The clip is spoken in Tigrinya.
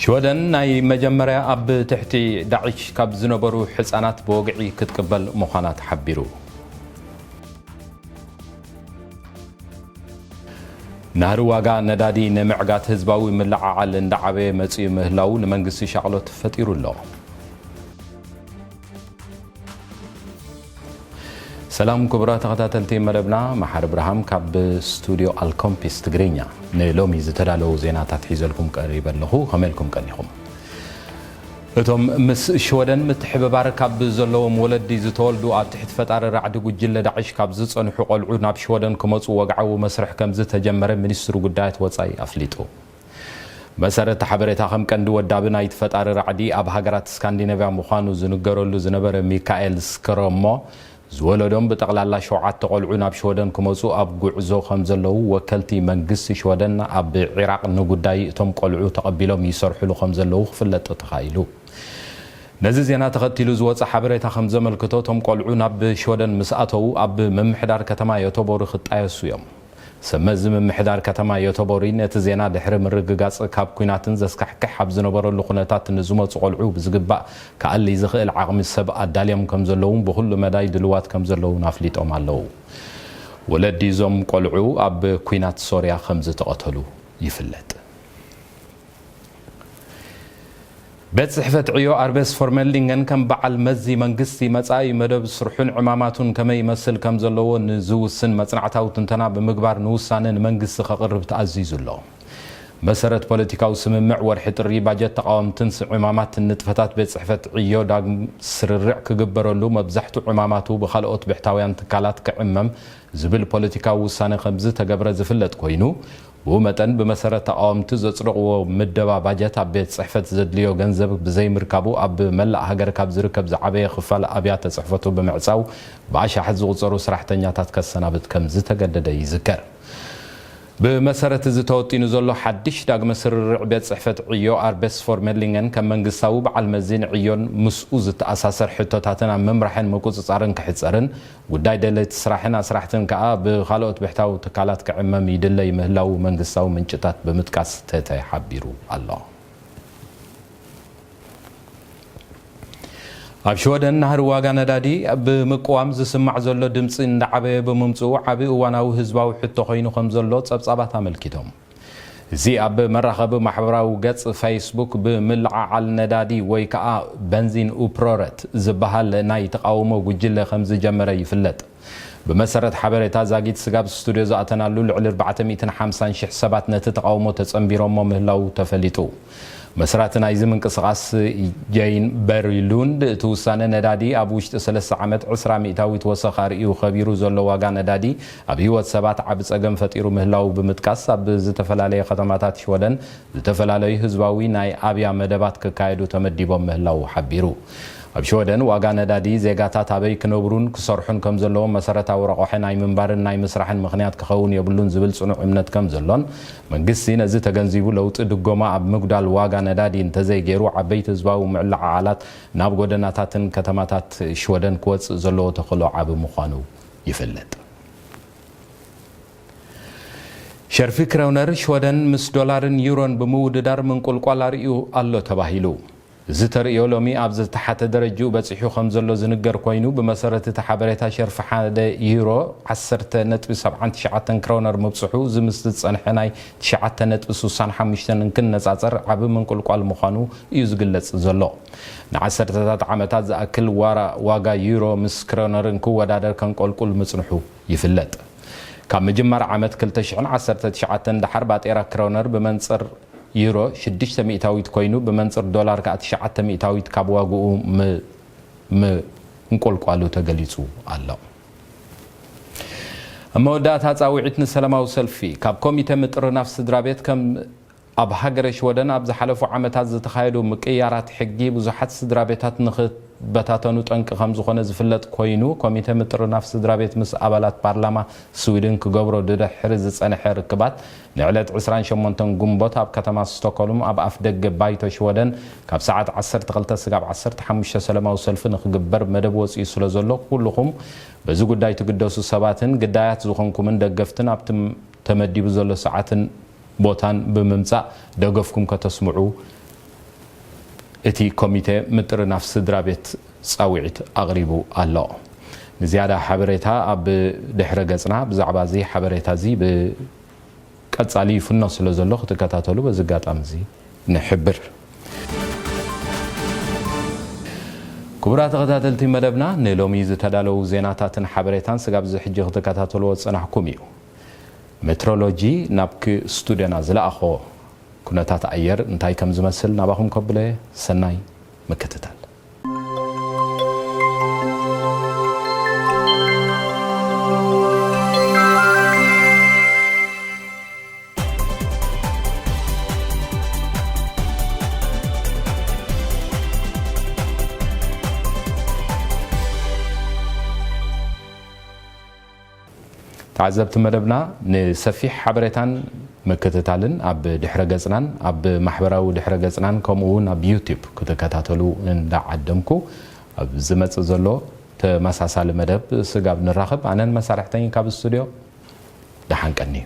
ሽወደን ናይ መጀመርያ ኣብ ትሕቲ ዳዕሽ ካብ ዝነበሩ ሕጻናት ብወግዒ ክትቅበል ምዃና ተሓቢሩ። ናህሪ ዋጋ ነዳዲ ንምዕጋት ህዝባዊ ምልዕዓል እንዳዓበየ መጺኡ ምህላዉ ንመንግስቲ ሻቕሎት ፈጢሩ ኣሎ። ሰላም ክቡራት ተኸታተልቲ መደብና፣ መሓሪ ብርሃም ካብ ስቱድዮ ኣልኮምፒስ ትግርኛ ንሎሚ ዝተዳለዉ ዜናታት ሒዘልኩም ቀሪበ ኣለኹ። ከመይ ኢልኩም ቀኒኹም? እቶም ምስ ሽወደን ምትሕብባር ካብ ዘለዎም ወለዲ ዝተወልዱ ኣብ ትሕቲ ፈጣሪ ራዕዲ ጉጅለ ዳዕሽ ካብ ዝጸንሑ ቆልዑ ናብ ሽወደን ክመጹ ወግዓዊ መስርሕ ከም ዝተጀመረ ሚኒስትሪ ጉዳያት ወጻኢ ኣፍሊጡ። መሰረት ሓበሬታ ከም ቀንዲ ወዳቢ ናይቲ ፈጣሪ ራዕዲ ኣብ ሃገራት ስካንዲነቭያ ምዃኑ ዝንገረሉ ዝነበረ ሚካኤል ስክረሞ ዝወለዶም ብጠቕላላ ሸውዓተ ቆልዑ ናብ ሽወደን ክመጹ ኣብ ጉዕዞ ከም ዘለዉ ወከልቲ መንግስቲ ሽወደን ኣብ ዒራቕ ንጉዳይ እቶም ቆልዑ ተቐቢሎም ይሰርሕሉ ከም ዘለዉ ክፍለጥ ተኻኢሉ። ነዚ ዜና ተኸቲሉ ዝወጸ ሓበሬታ ከም ዘመልክቶ እቶም ቆልዑ ናብ ሽወደን ምስ ኣተዉ ኣብ ምምሕዳር ከተማ ዮቶቦሪ ክጣየሱ እዮም። ሰብ መዚ ምምሕዳር ከተማ ዮቶቦሪ ነቲ ዜና ድሕሪ ምርግጋጽ ካብ ኲናትን ዘስካሕክሕ ኣብ ዝነበረሉ ኩነታት ንዝመጹ ቆልዑ ብዝግባእ ክኣሊ ዝኽእል ዓቕሚ ሰብ ኣዳልዮም ከም ዘለዉን ብኹሉ መዳይ ድልዋት ከም ዘለዉን ኣፍሊጦም ኣለዉ። ወለዲ እዞም ቆልዑ ኣብ ኲናት ሶርያ ከም ዝተቐተሉ ይፍለጥ። ቤት ጽሕፈት ዕዮ ኣርቤስ ፎርመሊንገን ከም በዓል መዚ መንግስቲ መጻኢ መደብ ስርሑን ዕማማቱን ከመይ ይመስል ከም ዘለዎ ንዝውስን መጽናዕታዊ ትንተና ብምግባር ንውሳነ ንመንግስቲ ከቕርብ ተኣዚዙ ኣሎ። መሰረት ፖለቲካዊ ስምምዕ ወርሒ ጥሪ ባጀት ተቓወምትን ስ-፣ ዕማማትን ንጥፈታት ቤት ጽሕፈት ዕዮ ዳግም ስርርዕ ክግበረሉ መብዛሕቱ ዕማማቱ ብኻልኦት ብሕታውያን ትካላት ክዕመም ዝብል ፖለቲካዊ ውሳነ ከም ዝተገብረ ዝፍለጥ ኮይኑ፣ ብኡ መጠን ብመሰረት ተቓወምቲ ዘጽደቕዎ ምደባ ባጀት ኣብ ቤት ጽሕፈት ዘድልዮ ገንዘብ ብዘይምርካቡ ኣብ መላእ ሃገር ካብ ዝርከብ ዝዓበየ ክፋል ኣብያተ ጽሕፈቱ ብምዕጻው ብኣሻሓት ዝቑጸሩ ሰራሕተኛታት ከሰናብት ከም ዝተገደደ ይዝከር። ብመሰረት እዚ ተወጢኑ ዘሎ ሓድሽ ዳግመ ስርርዕ ቤት ጽሕፈት ዕዮ ኣርቤስ ፎርመሊንገን ከም መንግስታዊ በዓል መዚ ንዕዮን ምስኡ ዝተኣሳሰር ሕቶታትን ኣብ ምምራሕን ምቁጽጻርን ክሕጸርን ጉዳይ ደለይቲ ስራሕን ኣስራሕትን ከኣ ብኻልኦት ብሕታዊ ትካላት ክዕመም ይድለይ ምህላዉ መንግስታዊ ምንጭታት ብምጥቃስ ተተ ሓቢሩ ኣሎ። ኣብ ሽወደን ናህሪ ዋጋ ነዳዲ ብምቅዋም ዝስማዕ ዘሎ ድምጺ እንዳዓበየ ብምምጽኡ ዓቢ እዋናዊ ህዝባዊ ሕቶ ኮይኑ ከም ዘሎ ጸብጻባት ኣመልኪቶም። እዚ ኣብ መራኸቢ ማሕበራዊ ገጽ ፌስቡክ ብምልዓዓል ነዳዲ ወይ ከኣ በንዚን ኡፕሮረት ዝበሃል ናይ ተቓውሞ ጉጅለ ከም ዝጀመረ ይፍለጥ። ብመሰረት ሓበሬታ ዛጊት ስጋብ ስቱድዮ ዝኣተናሉ ልዕሊ ኣርባዕተ ሚእትን ሓምሳን ሽሕ ሰባት ነቲ ተቓውሞ ተጸንቢሮሞ ምህላዉ ተፈሊጡ። መስራቲ ናይዚ ምንቅስቓስ ጀይን በሪሉንድ እቲ ውሳነ ነዳዲ ኣብ ውሽጢ ሰለስተ ዓመት ዕስራ ሚእታዊት ወሰኽ ኣርእዩ ከቢሩ ዘሎ ዋጋ ነዳዲ ኣብ ህይወት ሰባት ዓቢ ጸገም ፈጢሩ ምህላዉ ብምጥቃስ ኣብ ዝተፈላለየ ከተማታት ሽወደን ዝተፈላለዩ ህዝባዊ ናይ ኣብያ መደባት ክካየዱ ተመዲቦም ምህላዉ ሓቢሩ። ኣብ ሽወደን ዋጋ ነዳዲ ዜጋታት ኣበይ ክነብሩን ክሰርሑን ከም ዘለዎም መሰረታዊ ረቑሒ ናይ ምንባርን ናይ ምስራሕን ምኽንያት ክኸውን የብሉን ዝብል ጽኑዕ እምነት ከም ዘሎን መንግስቲ ነዚ ተገንዚቡ ለውጢ ድጎማ ኣብ ምጉዳል ዋጋ ነዳዲ እንተዘይገይሩ ዓበይቲ ህዝባዊ ምዕላዓዓላት ናብ ጎደናታትን ከተማታት ሽወደን ክወጽእ ዘለዎ ተኽእሎ ዓቢ ምዃኑ ይፍለጥ። ሸርፊ ክረውነር ሽወደን ምስ ዶላርን ዩሮን ብምውድዳር ምንቁልቋል ኣርእዩ ኣሎ ተባሂሉ። እዚ ተርእዮ ሎሚ ኣብ ዝተሓተ ደረጅኡ በጺሑ ከም ዘሎ ዝንገር ኮይኑ፣ ብመሰረት እቲ ሓበሬታ ሸርፊ ሓደ ዩሮ ዓሰርተ ነጥቢ ሰብዓን ትሽዓተን ክረውነር ምብጽሑ፣ እዚ ምስ ዝጸንሐ ናይ ትሽዓተ ነጥቢ ስሳን ሓሙሽተን እንክነጻጸር ዓቢ ምንቁልቋል ምዃኑ እዩ ዝግለጽ ዘሎ። ንዓሰርተታት ዓመታት ዝኣክል ዋራ ዋጋ ዩሮ ምስ ክረውነር እንክወዳደር ከንቆልቁል ምጽንሑ ይፍለጥ። ካብ ምጅማር ዓመት ክልተ ሽሕን ዓሰርተ ትሽዓተን ደሓር ባጤራ ክረውነር ብመንጽር ዩሮ ሽዱሽተ ሚእታዊት ኮይኑ፣ ብመንጽር ዶላር ከኣ ትሽዓተ ሚእታዊት ካብ ዋግኡ ም-፣ ምንቆልቋሉ ተገሊጹ ኣሎ። ኣብ መወዳእታ ጻውዒት ንሰላማዊ ሰልፊ ካብ ኮሚተ ምጥርናፍ ስድራ ቤት ከም ኣብ ሃገረ ሽወደን ኣብ ዝሓለፉ ዓመታት ዝተኻየዱ ምቅያራት ሕጊ ብዙሓት ስድራ ቤታት ንኽበታተኑ ጠንቂ ከም ዝኾነ ዝፍለጥ ኮይኑ፣ ኮሚተ ምጥርናፍ ስድራ ቤት ምስ ኣባላት ፓርላማ ስዊድን ክገብሮ ድድሕሪ ዝጸንሐ ርክባት ንዕለት ዕስራን ሸሞንተን ጉንቦት ኣብ ከተማ ስቶኮልም ኣብ ኣፍ ደገ ባይቶ ሽወደን ካብ ሰዓት ዓሰርተ ክልተ ስጋብ ዓሰርተ ሓሙሽተ ሰለማዊ ሰልፊ ንኽግበር መደብ ወጺኡ ስለ ዘሎ ኩልኹም በዚ ጉዳይ ትግደሱ ሰባትን ግዳያት ዝኾንኩምን ደገፍትን ኣብቲ ተመዲቡ ዘሎ ሰዓትን ቦታን ብምምጻእ ደገፍኩም ከተስምዑ እቲ ኮሚቴ ምጥርናፍ ስድራ ቤት ጻውዒት ኣቕሪቡ ኣሎ። ንዝያዳ ሓበሬታ ኣብ ድሕረ ገጽና ብዛዕባ እዚ ሓበሬታ እዚ ብቀጻሊ ይፍኖ ስለ ዘሎ ክትከታተሉ በዚ ኣጋጣሚ እዚ ንሕብር። ክቡራት ተኸታተልቲ መደብና፣ ንሎሚ ዝተዳለዉ ዜናታትን ሓበሬታን ስጋብ እዚ ሕጂ ክትከታተልዎ ዝጸናሕኩም እዩ። ሜትሮሎጂ ናብ ክ-፣ ስቱድዮና ዝለኣኾ ኩነታት ኣየር እንታይ ከም ዝመስል ናባኹም ከብለ። ሰናይ ምክትታል። ተዓዘብቲ መደብና፣ ንሰፊሕ ሓበሬታን ምክትታልን ኣብ ድሕረ ገጽናን ኣብ ማሕበራዊ ድሕረ ገጽናን ከምኡ እውን ኣብ ዩቱብ ክትከታተሉ እንዳዓደምኩ፣ ኣብ ዝመጽእ ዘሎ ተመሳሳሊ መደብ ስጋብ ንራኸብ፣ ኣነን መሳርሕተይን ካብ ስቱድዮ ደሓን ቀንዩ።